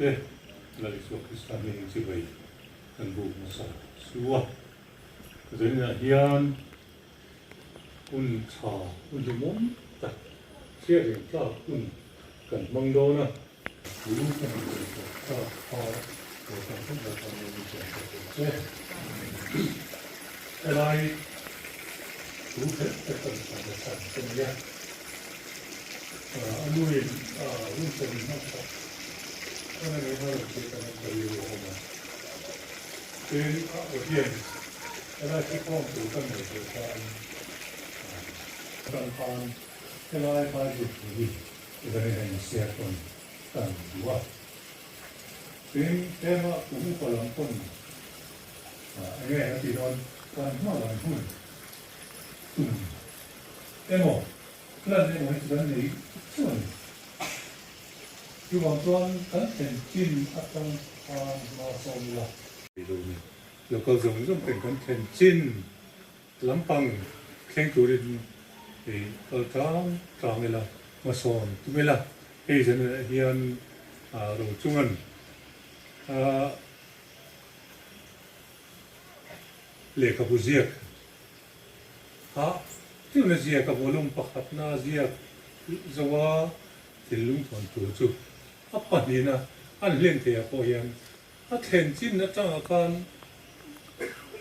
te Lal Isua Krista hmingin chibai kan buk hmasa chu a. Zaninah hian hun tha, hun hlimawm tak, hriat reng tlak hun kan hmang dawn a. Thu ka han sawi tawh tak kha lo tan phawt la chuan lo insiam tawh tur che. Helai thu kher kher ka insiam ta chhan che nia. A nuin hun sawm hman tak chuan a nei hma lo che kan ka rilru a awm a. Tin, a audience helai thukhawm tur ka nei tur khan kan khan helai Bible thu hi Zanin a insiar pawn kan duh a. Tin, tlema kum upa lam pawn enge a tih dawn kan hma lam hun tum emaw plan emaw hi chu kan nei chauh a ni. Chuvang chuan kan thlen chin atang khan hma sawm ila. Local zawng zawng ten kan thlen chin Lampang thleng turin i kal tlang tlang ila, hmasawn tum ila, hei zanah hian Rochungan a lehkhabu ziak a tuna ziak a volume pakhatna ziak zoa thinlung thawn tur chu a pahnihna an hlen theihah pawh hian A thlen chin atangah khan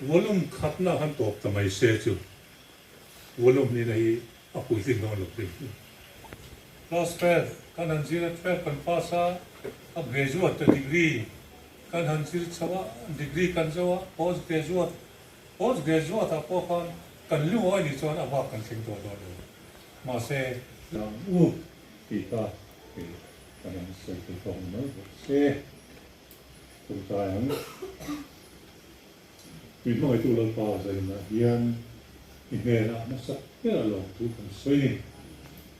volume khatna khan tawp ta mai se chu volume hnihna hi a puitling dawn lo hrim hrim. Class 12 kan han zir a, 12 kan pass a, a graduate degree kan han zir chho a, degree kan zo a, post graduate, post graduate ah pawh khan kan lungawi nih chuan a bak kan thleng tawh dawn lo. Mahse. Ang u tih kha kan han sawi thei tawk ni mai bawk se. Tawngtai ang. Tui hmangaitu Lalpa zainah hian i hnenah hmasa ber a lawmthu kan sawi ni.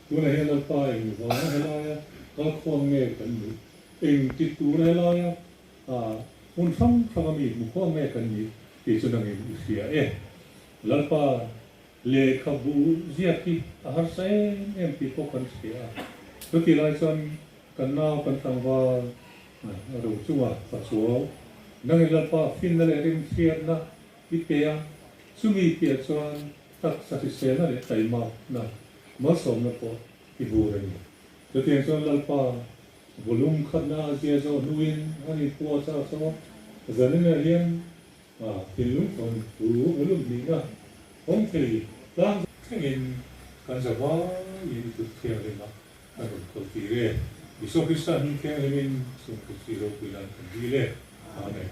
Tunah hian Lalpa eng vanga helaia kalkhawm nge kan nih? Eng ti tura helaia hmun hrang hranga mi hmukhawm nge kan nih tih chu nangin i hria e. Lalpa lehkhabu ziak hi a harsa em em tih pawh kan hria a. Chutih lai chuan Kan nau kan tlangval ro chunga ka chuau. Nangin Lalpa finna leh rimhriatna i pe a, chumi piah chuan taksa hriselna leh taimakna malsawmna pawh i vur a ni. Chutiang chuan Lalpa volume khatna a zia zawh hnuin an inpuahchah chauh a, zaninah hian thinlung thawn thu volume hnihna awm thei tlang thlengin kan zavaiin i kut thianghlim a. A rawn kal tir e. Isua Krista hming thianghlimin chung kut hi ropui nan kan dil e. Amen.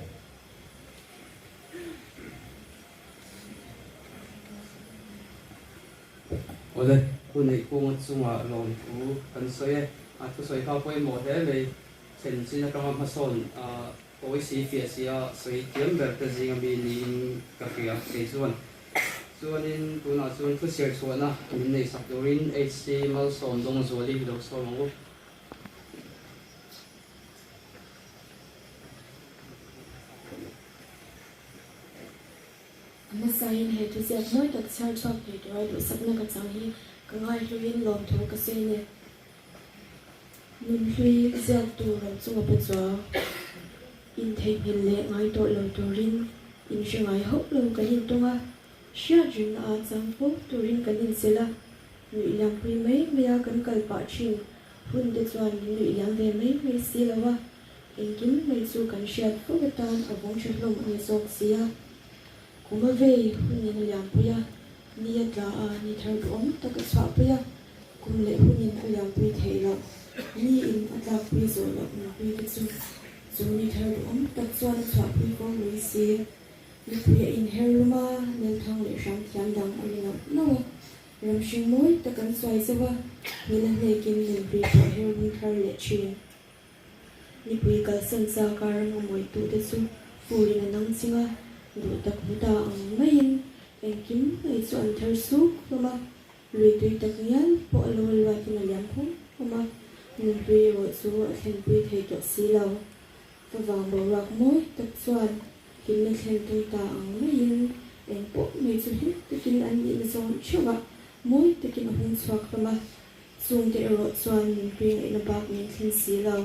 Awle, Pu Neihkunga chunga lawmthu kan sawi e. A thusawi kha pawimawh hle mai. Thlen chin atanga hmasawn tawi si fiah si a sawi thiam ber te zinga mi niin ka hria kei chuan. Chuanin tunah chuan thuchhiar chhuahna min nei sak turin HC Malsawm Dawngzuali lo sawm ang u. A hmasain he thuziak mawi tak chhiar chhuak thei tura duhsakna ka chang hi ka ngaihluin lawmthu ka sawi a ni. Nunhlui ziaktu ram chunga pe chuang intheihnghilh leh ngai tawh lo turin inhre ngai hauh lo kan intawng a, hriat rinna a chang fo turin kan inchilh a, nuih liampui mai mai a kan kal pah thin hun te chuan min nuih liam ve mai mai si lo a, engkim mai chu kan hriat fo atan a vawng tha hlawm a ni zawk si a. Kum a vei hunin a liampui a, ni a tla a, ni thar duhawm tak a chhuahpui a. Kum leh hunin a liampui theih loh, niin a tlakpui zawh loh nupui te chu chu ni thar duhawm tak chuan a chhuahpui fo mai si. Nupui a inher rum a, Nelthang leh hram thiam dang a ri nauh nauh a, ram hring mawi tak an chuai zauh a, nghilh a hnekin nunpui pawh her rum thar leh thin. Nipui kalsan chak a ram awmawitute chu furin a nang ching a, duh tak hmu ta ang maiin engkim mai chu an thar suk hlawm a, Lui tui tak ngial pawh a lo luatin a liam hum hum a, nunhlui erawh chu a thlenpui thei tawh si lo. Favang boruak mawi tak chuan hlimna thlen tum ta ang maiin eng pawh mai chu hlim takin an nihna zawn theuh a, mawi takin a hung chhuak hlawm a, chungte erawh chuan nunhlui ngaihna bak min thlen si lo.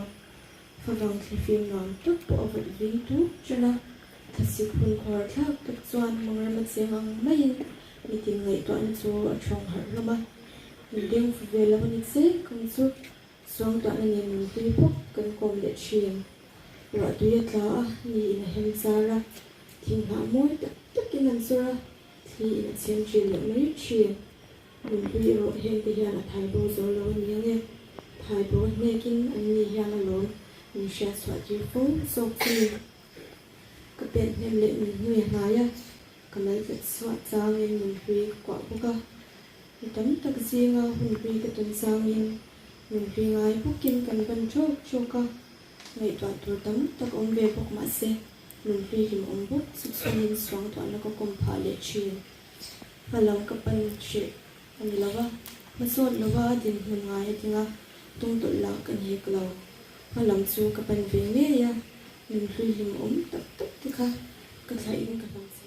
Favang thlifim nuam tak pawh a vawt ving tuk ṭan a, thlasik hun khuar thlak tak chuan mangram a cheng ang maiin mitin ngaihtuahna chu a ṭhawng harh hlawm a. Min deng fu ve lo a ni che kang chu suangtuahna nen min hlui bawk kan kawm leh ṭhin. Ruahtui a tla a, ni in a hem char a, thinghnah mawi tak takin an chawr a, thli in a chhem ṭin leh mai ṭhin. Nunhlui erawh hengte hian a thai bo zo lo a ni ang e. Thai bo a hnekin an ni hian a lawm min hriat chhuah tir fo zawk chu ni. Ka pen hnem leh nunhlui a hnai a, ka mal tlat chhuah changin nunhlui ka kuah bawk a. Mi tam tak zinga hunhlui ka tawn changin nunhlui ngai bawkin kan ban ṭawk ṭawk a, ngaihtuah tur tam tak awm ve bawk mahse nunhlui hlimawm bawk chu chhungin suangtuahna ka kawm phah leh ṭhin. Hmalam ka pan hreh a ni lo va, hmasawn lova dinhmun ngai a ding a, tung tawlh lah ka ni hek lo. Hmalam chu ka pan ve ngei a, min hlui hlimawm tak tak te kha ka thlahin ka hnam chhe.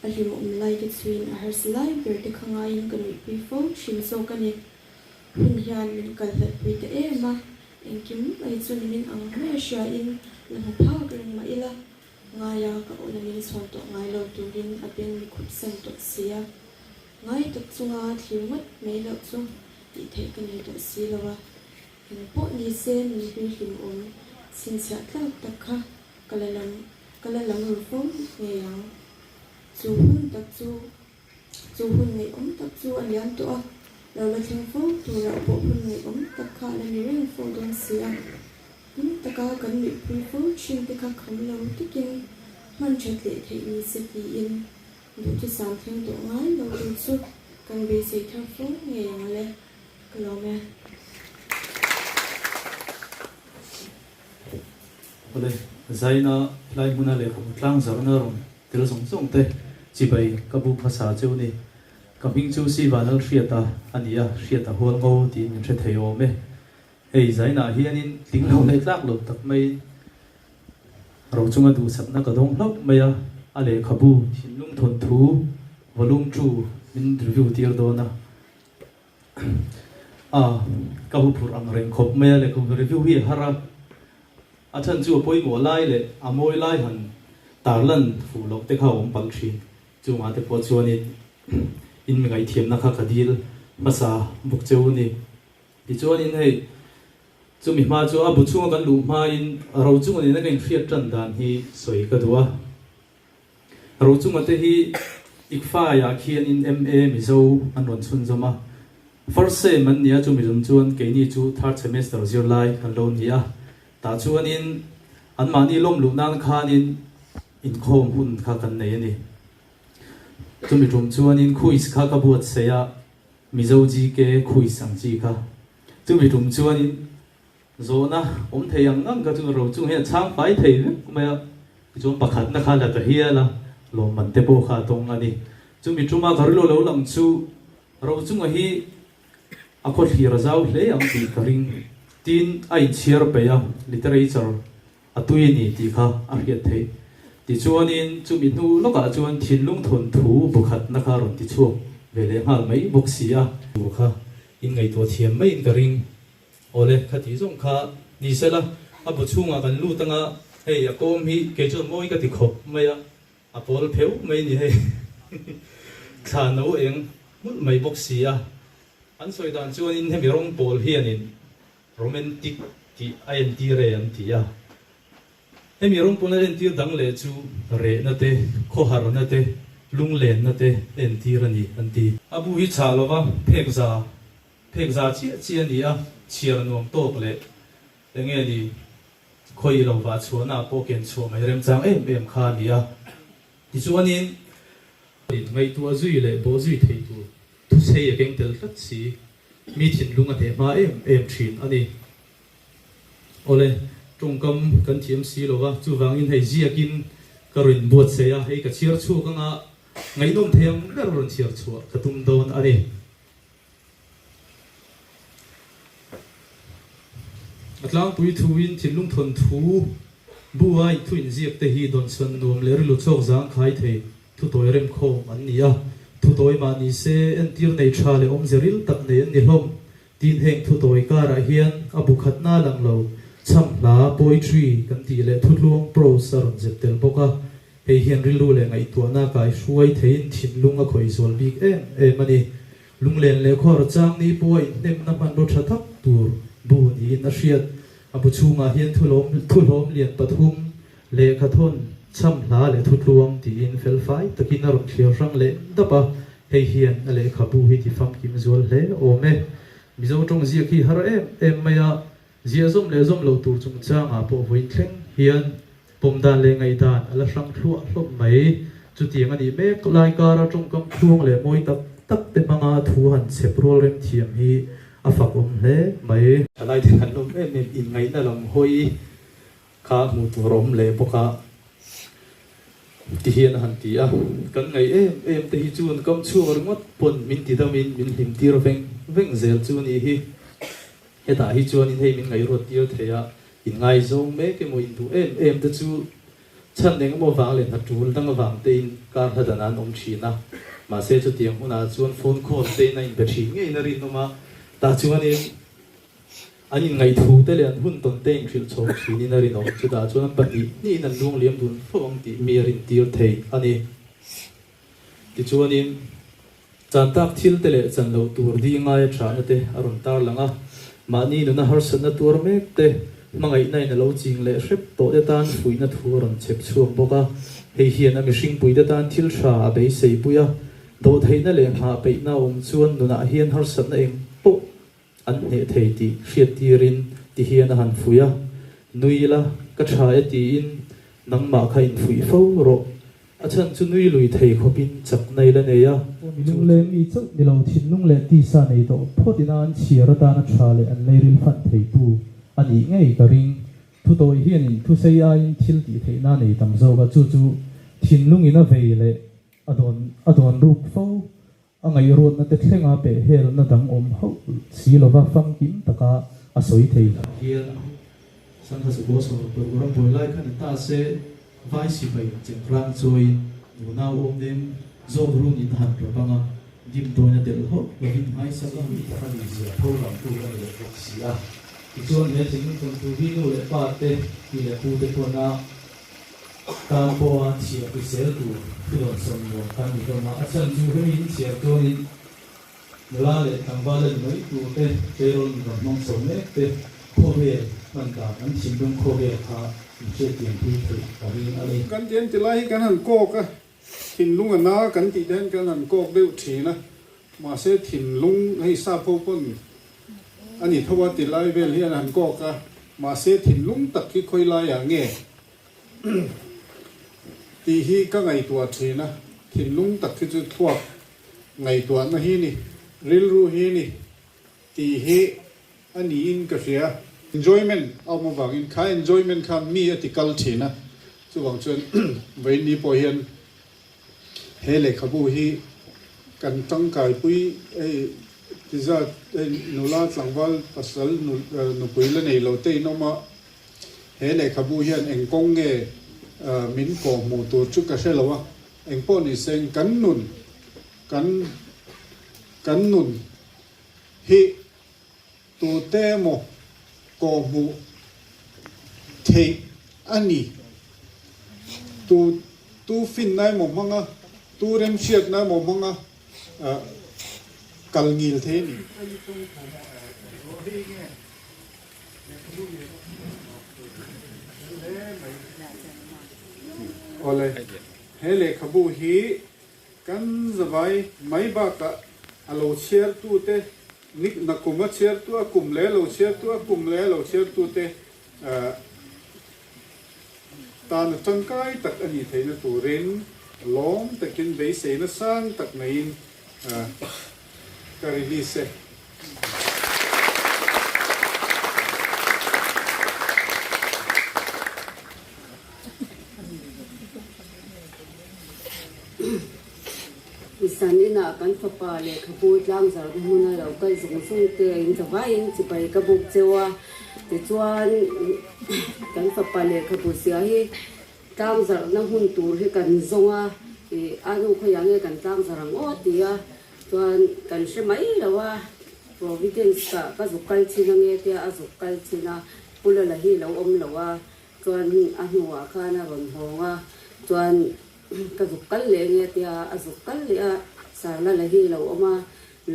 A hlimawm lai te chhuiin a harsa lai ber te kha ngaiin ka nuihpui fo thin zawk a ni. Hun hian min kal hlatpui ta em a, engkim mai chu nimin ang mai a hriain la hmu phak reng mah ila, Ngaia ka awna min chhawn tawh ngai lo turin a beng mi khup san tawh si a, ngai tak chunga thlir ngawt mai loh chu tih theih ka nei tawh si lo a, eng pawh ni se min hlui hlim awm chhinchhiah tlak tak kha ka la lam ka la lam ru fo ngei ang. Chu hun tak chu chu hun ngaihawm tak chu a liam tawh a, lo la thleng fo turah pawh hun ngaihawm tak kha a la ni reng fo dawn si a. Hlim taka kan nuihpui fo thin te kha kham lo takin hman that leh theih ni se tiin duhthusam thleng tawh ngai lo tur chu kan beisei thar fo ngei ang le, ka lawm e. Awle, Zaina helai hmuna lehkhabu tlang zarhna rawn tel zawng zawng te chibai ka bu hmasa cheu ni. Ka hming chu Sivanal Hriata a ni a, Hriata hual ngo tiin min hre thei awm e. Hei Zainah hianin tling lo leh tlak lo tak mai Rochunga duhsakna ka dawng hlauh mai a, a lehkhabu thinlung thawnthu volume 2 min review tir dawn a. A, ka huphurh ang reng khawp mai a, lehkhabu review hi a har a, a chhan chu a pawimawh lai leh a mawi lai han tarlan fuh loh te kha a awm palh thin. Chungah te pawh chuanin in mi ngaihthiamna kha ka dil hmasa bawk cheu a ni. Tichuanin hei chumi hma chu a bu chhunga kan luh hmain Rochunga nena ka inhriat tan dan hi sawi ka duh a. Rochunga te hi Ikfaiah khianin MA Mizo an rawn chhunzawm a. First sem an nia chumi zum chuan keini chu third semester zirlai kan lo ni a. Tah chuanin anmahni lawm luh nan khanin inkhawm hun kha kan nei a ni. Chumi tum chuanin quiz kha ka buatsaih a. Mizo GK khuis ang chi kha. Chumi tum chuanin zawhna awm thei ang ang kha chu ro chung hian a chhang fai thei vek mai a. Tichuan pakhatna kha la ta hial a, lawmman te pawh kha a tawng a ni. Chumi tuma ka rilru lo lang chu ro chunga hi a khawthlir a zau hle ang tih ka ring. Tin, a inchhiar peih a, literature A tui a ni tih kha a hriat theih. Tichuanin chumi hnu lawkah chuan thinlung thawnthu bukhatna kha rawn ti chhuak ve leh nghal mai bawk si a. Tur kha in ngaihtuah thiam maiin ka ring. Awle, khati zawng kha ni sela, a bu chhungah kan lut anga hei a kawm hi kei chuan mawi ka ti khawp mai a, a pawl pheuh mai ni hei. Thla no eng hmulh mai bawk si a. An sawi dan chuanin hemi rawng pawl hianin Romantic tih a entir e an ti a. Hemi rawngpawlna entir dang leh chu rehna te, khawharna te, lunglenna te entir a ni an ti. A bu hi chhah lova phek za, phek za chiah chiah a ni a, chhiar nuam tawk leh enge ni khawi lo vah chhuahna ah pawh ken chhuah mai remchang em em kha a ni a. Tichuanin, ngaihtuah zui leh bawh zui thei tur thusei a keng tel tlat si. Mi thinlung a hneh hma em em thin a ni. Awle, tawngkam kan thiam si lo va, chuvangin hei ziakin ka rawn buatsaih a, hei ka chhiar chhuak anga ngaihnawm thei ang ber rawn chhiar chhuah ka tum dawn a ni. A tlangpui thuin thinlung thawnthu bu a inthu inziak te hi dawnsawn nuam leh rilru chawk zang khai thei. Thutawi remkhawm an ni a, thutawi mah ni se entir nei tha leh awmze ril tak nei an ni hlawm. Tin heng thutawi karah hian a bu khatna lang lo. Chham hla, poetry, kan tih leh thutluang, prose, a rawn zep tel bawk a. Hei hian rilru leh ngaihtuahna a kaihruai theiin thinlung a khawih zual bik em em a ni. Lunglen leh khuar chang ni pawha inhnemna hmanraw tha tak tur bu niin a hriat. A bu chhungah hian thulawm lian pathum, lehkhathawn, chham hla leh thutluang tiin felfai takin a rawn thliar hrang leh dap a, hei hian a lehkhabu hi tifamkim zual hle awm e. Mizo tawng ziak hi har em em mai a, Ziah zawm leh zawm lo tur chungchangah pawh vawiin thleng hian pawm dan leh ngaihdan a la hrang thluah hlawp mai. Chutiang a nih mek lai kara tawngkam thluang leh mawi tak tak te hmanga thu han chhep rual rem thiam hi a fak awm hle mai. Thalai te kan lawm em em inngaihna lam hawi kha hmuh tur a awm leh bawk a ti hian a han ti a. Kan ngaih em em te hi chuan kam chhuak ringawt pawn min ti damin min hlim tir veng veng zel chu a nih hi. Hetah hi chuanin hei min ngaihruat tir thei a, inngaizawng mek emaw induh em em te chu chhan eng emaw vang leh hna tul dang avang tein kar hla dan an awm thin a. Mahse chutiang hunah chuan phone call tein a inbe thin ngeiin a rinawm a, tah chuanin an inngaih te leh an hun tawn te inhrilh chho thinin a rinawm. Chutah chuan an pahnih hnihin an luang liam dun fo ang tih mi a rintir thei a ni. Tichuanin. Chan tak thil te leh chan loh tur di ngaia thahna te a rawn tar lang a, mahni nuna harsatna tuar mek te, hmangaihna in a lo ching leh hrep tawh te tan fuihna thu a rawn chhep chhuak bawk a. Hei hian a mihringpui te tan thil tha a beisei pui a, dawhtheihna leh nghah peihna a awm chuan nunah hian harsatna eng pawh an hneh thei tih hriattirin ti hian a han fuih a, Nui la, ka tha e tiin nangmah kha infuih fo rawh. A chhan chu nui lui thei khawpin chak nei la nei a. Mi lungleng mi chauh ni lo thinlung leh tisa nei tawh phawt ina an chhiar atana tha leh an leiril fan theitu a nih ngei ka ring. Thutawi hianin thusei aiin thil tih theihna nei tam zawk a, chu chu thinlungin a vei leh a dawn a dawn ruk fo. A ngaihruatna te thlenga pehhelna dang awm hauh si lova famkim taka a sawi thei lo. Hian Sangha Sakawr sawm paruk ram buai lai kha ni ta se, vai sipai chengrang chawiin nunau awm nem zawk run in a han rap anga, dimdawina telh hauh lovin nghaisak a mi tak a ni zia tho lamtu a ni leh bawk si a. Tichuan he thinlung tawntu hi nu leh pa te, pi leh pu te pawn a Tan pawha chhiar hrisel tur thu rawn sawm nuam kha ni hlawm a, a chhan chu hemi in chhiar chuanin nula leh tlangval a ni mai tur te, tleirawl mi rawn hmang chho mek te khawvel hman dan an thinlung khawvel kha in hriattiam pui theih ka ring a ni. Kan ti an ti lai hi kan han kawk a, thinlung a na kan tih te hian kan han kawk deuh thin a, mahse thinlung hei sap ho pawn a ni tho a ti lai vel hian han kawk a, mahse thinlung tak hi khawi laiah nge Tih hi ka ngaihtuah thin a, thinlung tak hi chu thluak ngaihtuahna hi ni, rilru hi ni tih hi a niin ka hria. Enjoyment a awm avangin kha enjoyment kha mi a ti kal thin a, chuvang chuan vawiin pawh hian he lehkhabu hi kan tangkaipui hei ti zat hei nula tlangval pasal nupui la nei lo te in awm a, He lehkhabu hian eng kawng nge min kawh hmuh tur chu ka hre lo a, eng pawh ni se kan nun, kan kan nun hi tute emaw kawh hmuh theih a ni. Tu tu finna emaw hmanga, tu remhriatna emaw hmanga kal ngil thei a ni. Awle, he lehkhabu hi kan zavai mai bakah a lo chhiartute, na kum a chhiartu, a kum leh a lo chhiartu, a kum leh a lo chhiartute tana tangkai tak a nih theihna turin lawm takin beiseina sang tak neiin ka release e. Zan inah kan fapa lehkhabu tlangzarhna hmuna lo kal zung zung te in zavaiin chibai ka buk cheu a, tichuan kan fapa lehkhabu zia hi tlangzarhna hmun tur hi kan zawng a, ih a nu khawiah nge kan tlangzarh ang aw ti a. Chuan kan hre mai lo a, Providence ah ka zuk kal chin ange tia a zuk kal chin a. Pu Lala hi lo awm lo a, chuan a hnuah khan a rawn hawng a, chuan ka zuk kal leh nge tia a zuk kal leh a, Sir Lala hi lo awm a,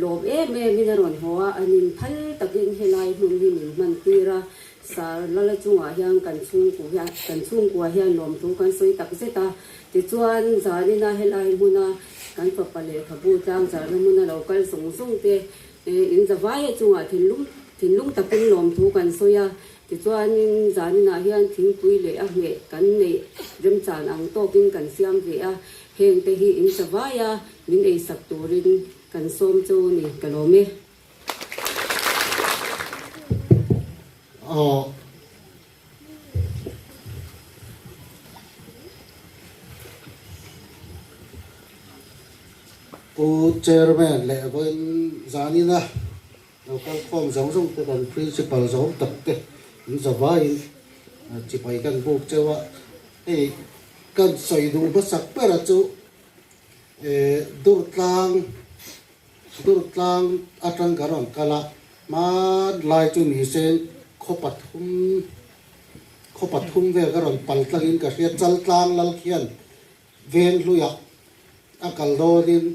lawm em em in a rawn haw a, an in phal takin helai hmun hi min hman tir a, Sir Lala chungah hian kan chhungkua hian kan chhungkua hian lawmthu kan sawi tak zet a, tichuan zanina helai hmuna kan fapa lehkhabu tlangzarna hmuna lo kal zawng zawng te In zavaia chungah thinlung thinlung takin lawmthu kan sawi a, tichuanin zaninah hian thingpui leh a hmeh kan neih remchan ang tawkin kan siam ve a, hengte hi in zavaia min eisak turin kan sawm chu ni ka lawm e. Aw. Pu Chairman leh vawiin zanina lo kal khawm zawng zawng te kan Principal zawng tak te an zavaiin chipai kan buk cheu a, hei kan sawi duh hmasak bera chu Durtlang Durtlang atang ka rawn kal a, hmanlai chu ni se khaw pathum khaw pathum vel ka rawn pal tlangin ka hria Chaltlang lal khian Veng hluiah a kal dawnin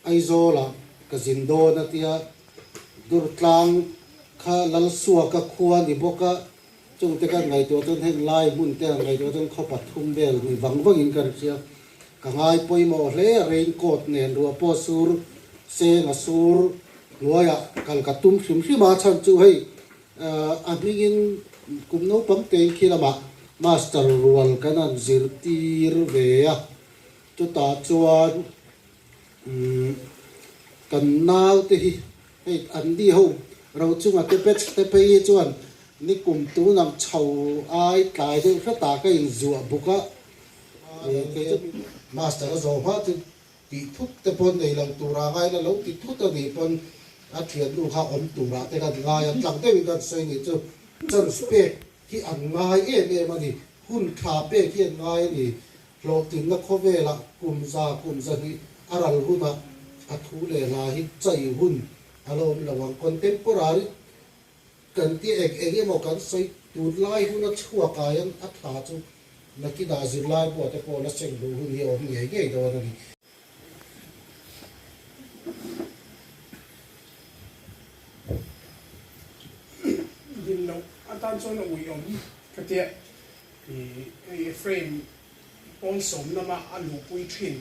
Aizawlah ka zin dawn a tia, Durtlang kha Lalsuaka khua ni bawk a, chungte kan ngaihtuah chuan heng lai hmun te han ngaihtuah chuan khaw pathum vel ni vang vangin ka hria. Ka ngai pawimawh hle a, rain coat nen ruah pawh sur seng a sur hnuaiah kal ka tum hrim hrim a, chhan chu hei A hmingin kum naupang tein khi lamah Master rual kan han zirtir ve a, chutah chuan kan naute hi hei an ni ho Rochunga te batch te phei hi chuan nikum tunang chho ai tlai deuh hretah ka inzuah buk a, Master a zawh hma chu Tih thut te pawn nei lo tura ngaina lo ti thut a nih pawn a thiannu kha awm turah te kan ngai a, tlang deuhin kan sawi nih chu chance pek hi an ngai em em a ni, hun tha pek hi an ngai a ni. Hlawhtlinna khawvelah kum za kum zahnih a ral hunah a thu leh hla hi chai hun a la awm lo ang. Contemporary kan ti eng eng emaw kan sawi tunlai huna chhuak aiin a tha chu Nakinah zirlai pawh te pawh la seng duh hun hi a awm ngei ngei dawn a ni. Din loh atan chuan a ui awm ka tia hei Ephraim pawn sawm lama a luhpui thin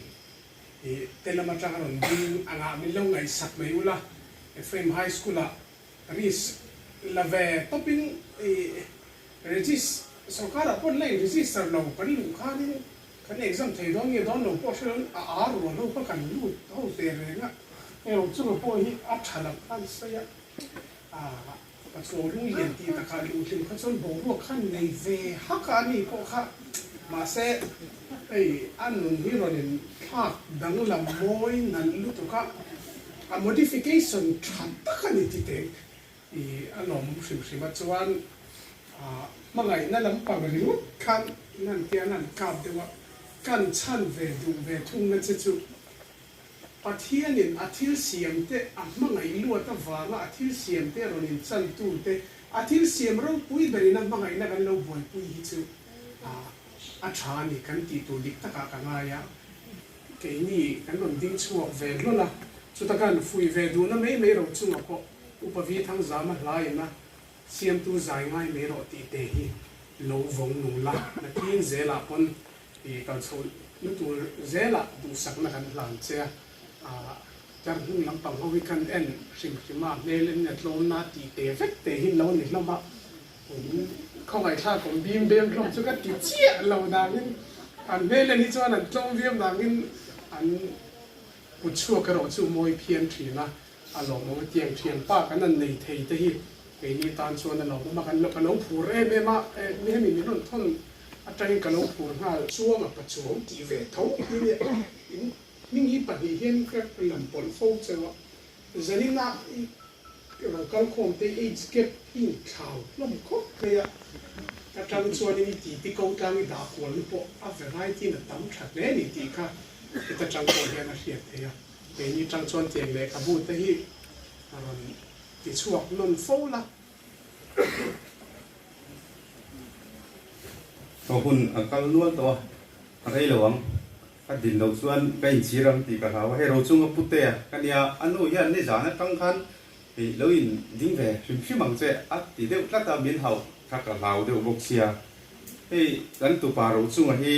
i te lam atang a rawn ding angah min lo ngaihsak mai ula Ephraim High School ah risk la ve tawpin i Regis, Sorkarah pawn la in register lo kan luh khanin kan exam thei dawn nge dawn lo pawh hre loin a ar rual ho kha kan lut ho ve reng a, hei ro chunga pawh hi a tha lo khan sawi a, ah Pachuau lung lian tih takah luh hlim kha chuan boruak khan nei ve hak a ani pawh kha mahse hei a nun hi rawn in thlak danglam mawi nalh lutuk a, a modification tha tak a ni ti teng. I a lawmawm hrim hrim a chuan hmangaihna lampang ringawt khan nan tian an kap deuh a, kan chhan ve duh ve thungna che chu Pathianin a thil siam te a hmangaih luat avanga a thil siam te rawn inchantu te a thil siam ropui berin a hmangaihna kan lo buaipui hi chu a tha a ni kan tih tur dik takah ka ngai a. Keini kan rawn ding chhuak ve hlawl a, chuta kan fuih ve duhna mai mai ro chungah pawh Upa Vi Thangzama hlaina siamtu zai ngai mai rawh tih te hi lo vawng nung la, nakin zelah pawn i kal chho na tur zelah duhsakna kan hlan che a, tar hnung lampang ho hi kan en hrim hrim a, hmel en a tlawmna tih te vek te hi lo ni hlawm a, Khawngaihthlak awm bim bem hlawm chu ka ti chiah lo dangin an hmel en hi chuan an tlawm viau dangin an kut chhuak erawh chu mawi phian thin a, a lawmawm a tiang thian pa kan han nei thei te hi keini tan chuan a lawmawm a, kan ka lo phur em em a, mi hemi min rawn thawn atangin ka lo phur nghal. Chuang a pachuau tih ve tho hi nia in hming hi pahnih hian ka lam pawlh fo cheu a, Zanina i Ro kal khawm te age gap hi in thlau hlawm khawp mai a, ka tang chuanin i titi ko tlang i dah kual na pawh a variety in a tam tha hle a ni tih kha heta tang pawh hian a hriat theih a, keini tang chuan tiang lehkhabu te hi a rawn ti chhuak nawn fo la. Ka hun a kal nual tawh a, a rei lo ang. Ka din loh chuan ka inchhir ang tih ka hlau a, hei Rochunga putea ka nia, a nu hian nizan atang khan hei lo in ding ve hrim hrim ang che a ti deuh tlat a, min hauh kha ka hlau deuh bawk sia. Hei kan tupa Rochunga hi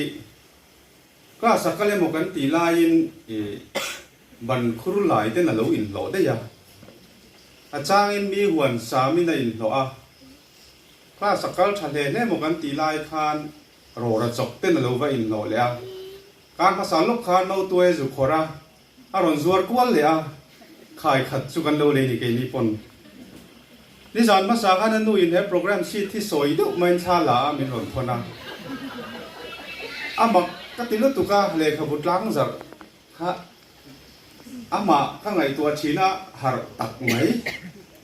class a kal emaw kan tih laiin ih ban khur lai ten a lo inhlawh daih a, a changin mi huan samin a inhlawh a, Class a kal tha hle hle maw kan tih lai khan rawra chawk ten a lo va inhlawh leh a. Kar hmasa lawk khan Notuai a zu khawrh a, a rawn zuar kual leh a, khai khat chu kan lo lei ni keini pawn. Nizan hmasa khan a nu in he program sheet hi sawi deuh maiin thla la a min rawn thawn a. A mak ka ti lutuk a, lehkhabu tlang zarh kha Amah ka ngaihtuah thin a harh tak mai.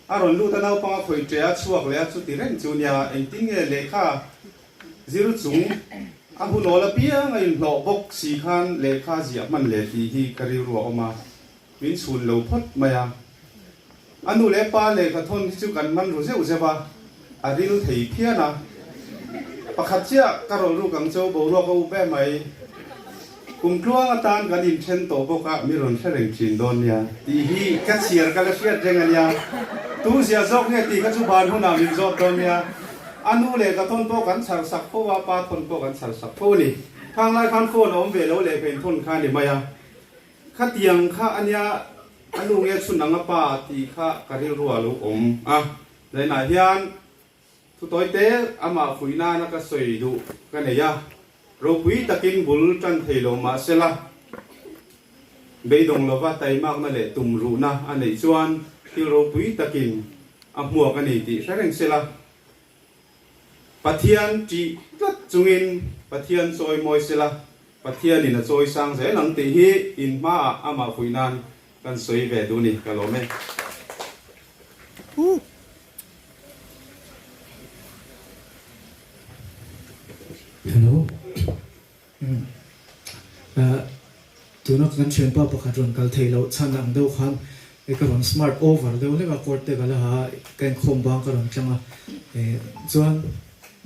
A rawn lut a naupang a khawih ṭe a chhuak leh a chuti reng chu nia engtin nge lehkha zir chung a hunawl apiang a inhlawh bawk si khan lehkha ziah hman leh tih hi ka rilru a awm a, min chhun lo phawt mai a. A nu leh pa lehkha thawn hi chu kan man ru zeuh zeuh a, a ril thei phian a. Pakhat chiah ka rawl ruk ang cho boruak a up em mai. Kum tluang atan kan inthen tawh bawk a, mi rawn hre reng thin dawn nia tih hi ka chhiar ka la hriat reng a nia. Tu zia zawk nge tih kha chu ban hunah min zawt dawn nia. A nu leh ka thawn pawh kan chhar sak fo a, pa thawn pawh kan chhar sak fo a ni. Khang lai khan phone a awm ve lo lehkha inthawn kha a ni mai a. Khatiang kha a nia. A nu nge chhun ang a pa tih kha ka rilru ah lo awm a, zainah hian thutawi te amah fuih nana ka sawi duh ka nei a, ropui takin bul tan thei lo mah sela, beidawng lova taimakna leh tumruhna a neih chuan thil ropui takin a hmuak a ni tih hre reng sela, Pathian ṭih tlat chungin Pathian chawi mawi sela, Pathianin a chawi sang zel ang tih hi in hmaah amah fuih nan kan sawi ve duh ni, ka lawm e. Hello. Tuna kan thianpa pakhat rawn kal thei loh chhan ang deuh khan ka rawn smart over deuh hlek a, court te ka la ha a, ka inkhawm bang ka rawn tlang a, chuan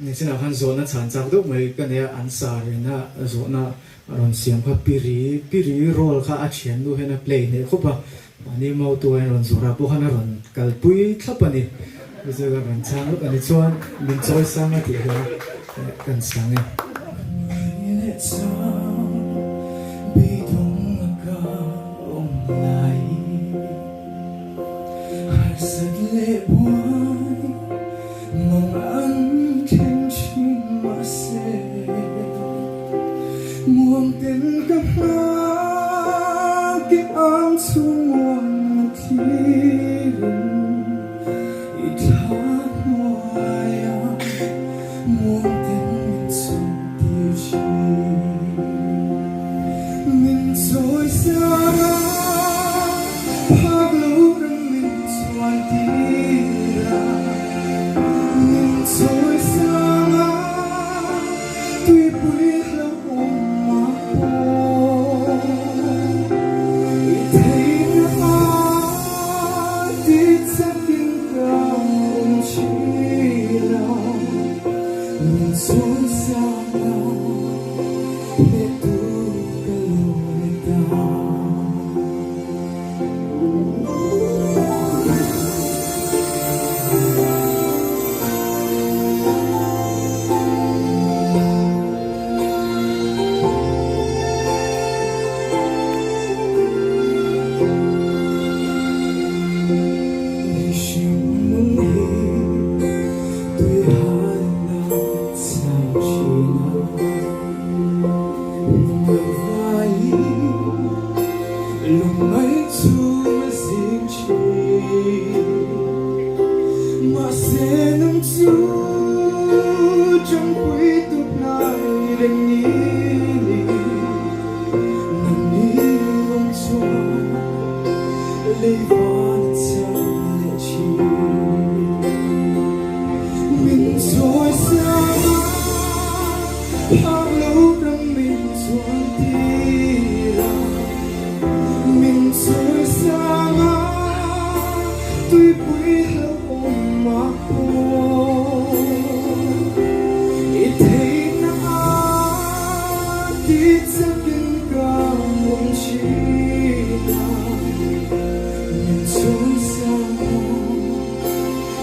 nichinah khan zawhna chhan chak deuh mai ka nei a, an sar in a zawhna a rawn siam kha piri piri role kha a thiannu hian a play hneh khawp a, mahni mautu a rawn zawrh ah pawh khan a rawn kalpui thlap a ni, chu chu ka rawn chhang lawk a ni, chuan min chawi sang a tih hla kan sang e.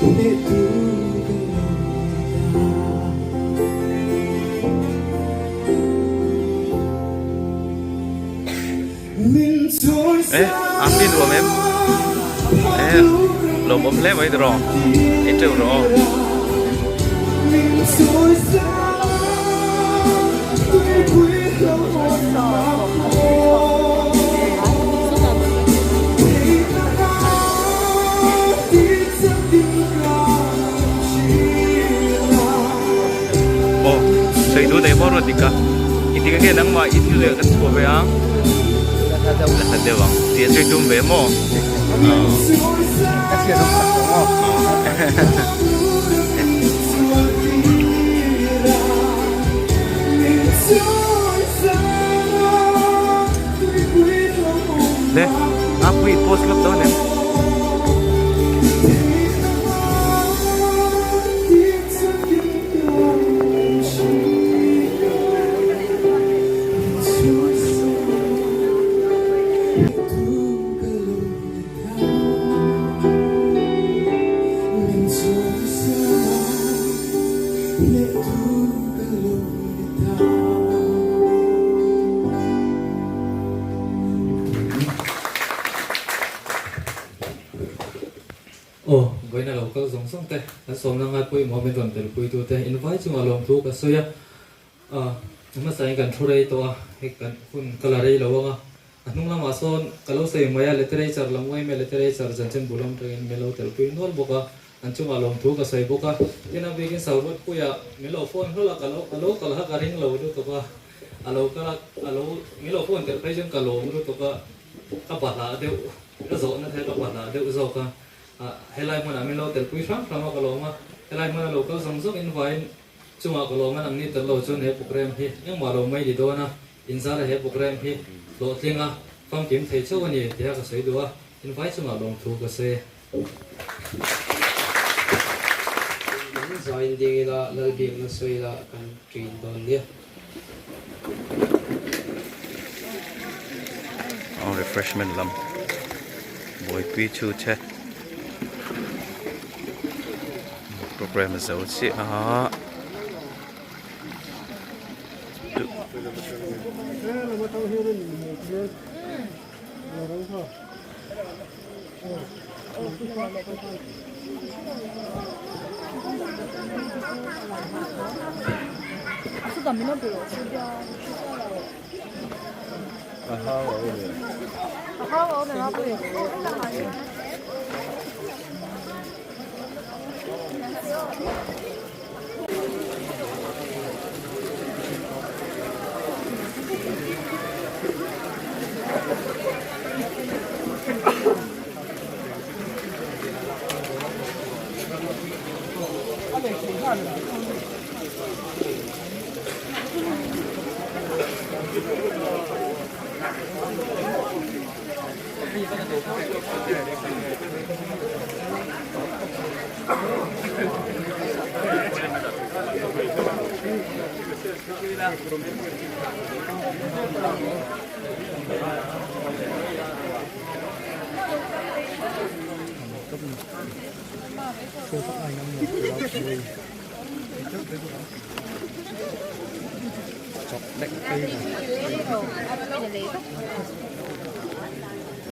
Hnehtu ka lo ni ta. Eh, ang tin ruam em? Eh, lawm awm hle mai tiraw? Ei teuh rawh aw. Aw, sawi duh nei maw ruat dik a? Engtik nge nangmah i thil leh kan chhuah ve ang? La hlat deuh ang. Tih a sawi tum ve maw? Ka chhiat awm tak lo maw? Le, a pui post lawk dawn em? Aw, vawiin a lo kal zawng zawng te, kan sawmna ngai pawimawh min rawn telpui tu te invai chungah lawmthu ka sawi a. A hmasain kan thu rei tawh a, hei kan hun ka la rei lo ang a, a hnung lamah sawn ka lo sawi mai a, literature lam uaim e, literature chanchin bu lam atangin min lo telpui nual bawk a, an chungah lawmthu ka sawi bawk a, tin a bikin Salvatpuia min lo phone hlawl a, ka lo ka lo kal kha ka ring lo lutuk a, a lo kal a, a lo min lo phone tel phei chuan ka lawm lutuk a, ka bahlah deuh, ka zawhna te ka bahlah deuh zawk a, helai hmunah min lo telpui hrang hrang a ka lawm a, helai hmuna lo kal zawng zawng invaiin Chungah ka lawm an ang ni tel lo chuan he program hi engmah lo mai ni dawn a, inzara he program hi hlawhtling a, famkim thei chauh a ni tia ka sawi duh a, invai chungah lawmthu ka sawi. Kan zain ding ila Lalbiakna sawi ila kan ṭin dawn nia. Aw refreshment lam buaipui chu che. Program a zo chiah a.